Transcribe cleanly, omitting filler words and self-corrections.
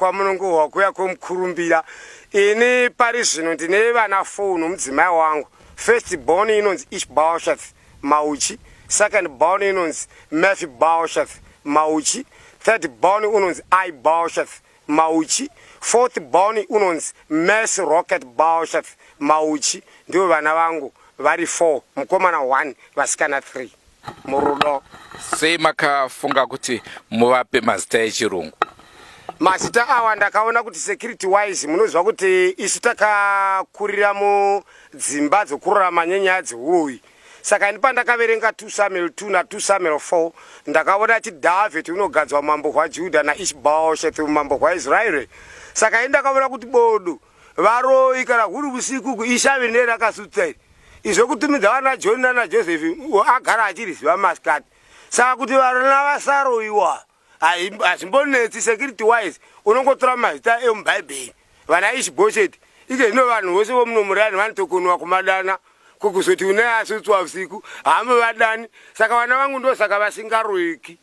kwamunongohwa kuya kwemukurumbira. Ini pari zvino ndine vana 4 nomudzimai wangu. First born inonzi Ishbosheth Mauchi, second born inonzi Mephibosheth Mauchi, third born unonzi Ibosheth Mauchi, fourth born unonzi Mercy Rocket Bosheth Mauchi. Ndivo vana vangu vari 4, mukomana 1, vasikana 3. Murudo. Sei makafunga kuti muvape mazita echirungu? Mazita awa ndakaona kuti security wise, munoziva kuti isu takakurira mudzimba dzokurarama nenyaya dzeuroyi. Saka ini pandakaverenga 2 Samuel 2 na2 Samuel 4, ndakaona ati Dhavhidhi unogadzwa mambo hwaJudha naIshbosheth umambo hwaIsraeri. Saka ini ndakaona kuti bodo varoi kana huri usiku ishavi nerakasutsa iri izvo kutumidza vana John nana Joseph agara achiriziva masikati. Saka kuti vana vasaroiwa hazvimbonetsi. Security wise unongotora mazita emubhaibheri, vana Ishbosheti. Ike zvino vanhu vose vomunomurani vanotokonwa kumadana, kukuzoti une asutswa usiku hamuvadani. Saka vana vangu ndosaka vasingaroiki.